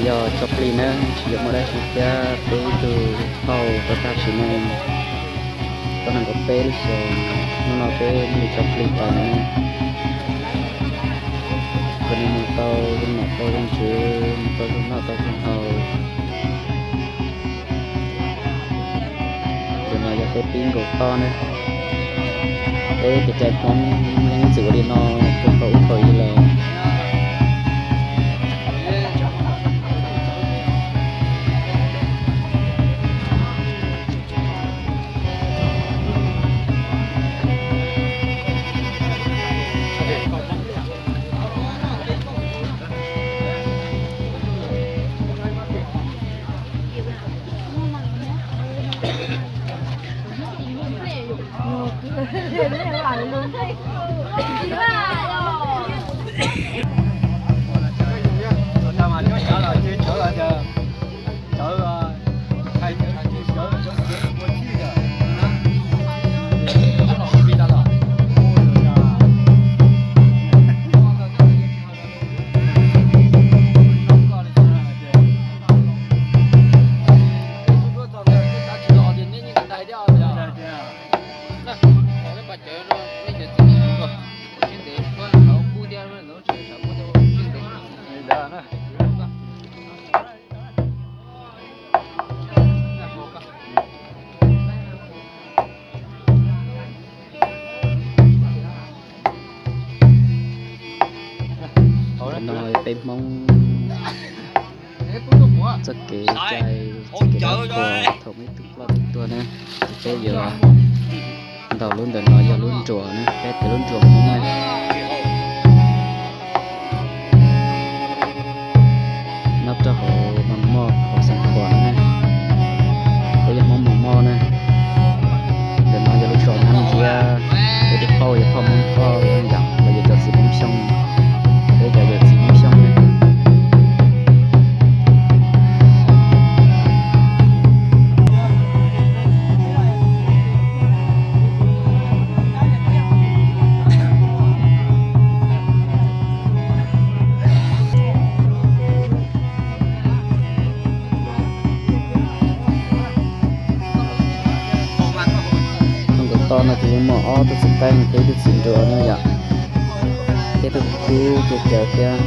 Yog tso plig na, tsis yog muaj dab tsi thiab, peb ib tug phauj tau tag sim neej tau nees nkaum peb lub xyoos. Hnub no peb mus tso plig tas na, kom nws mus tau zoo nom tau zoo tswv, mus tau zoo noj tau zoo haus. Ntawm no yog peb pib nkaus toj na. Peb kev cai Hmoob yeej ib txwm ua li no, puag thaum ub thaum i los. Ntawm no peb Hmoob txoj kev cai, txoj kev dab qhuas thaum muaj ib tug ploj tus tuag na, ces peb yuav ntaus lub ntawm no yog lub nruas na, peb tias lub nruas Hmoob na. Nyob rau hauv Mos Moj hauv Xeev Khuam na, peb yog Hmoob Mos Moj na. Ntawm no yog lub zos Nab Nciab, peb tus phauj yog phauj Hmoob Thoj Yaj Yam los yog cov txiv Hmoob Xyooj, peb cov yawm txiv Hmoob Xyooj na. Thooj nkaus toj no ces yeej muaj ob tug txiv qeej thiab ib tug txiv nruas na yom, thiab tus khub coj caw thiab.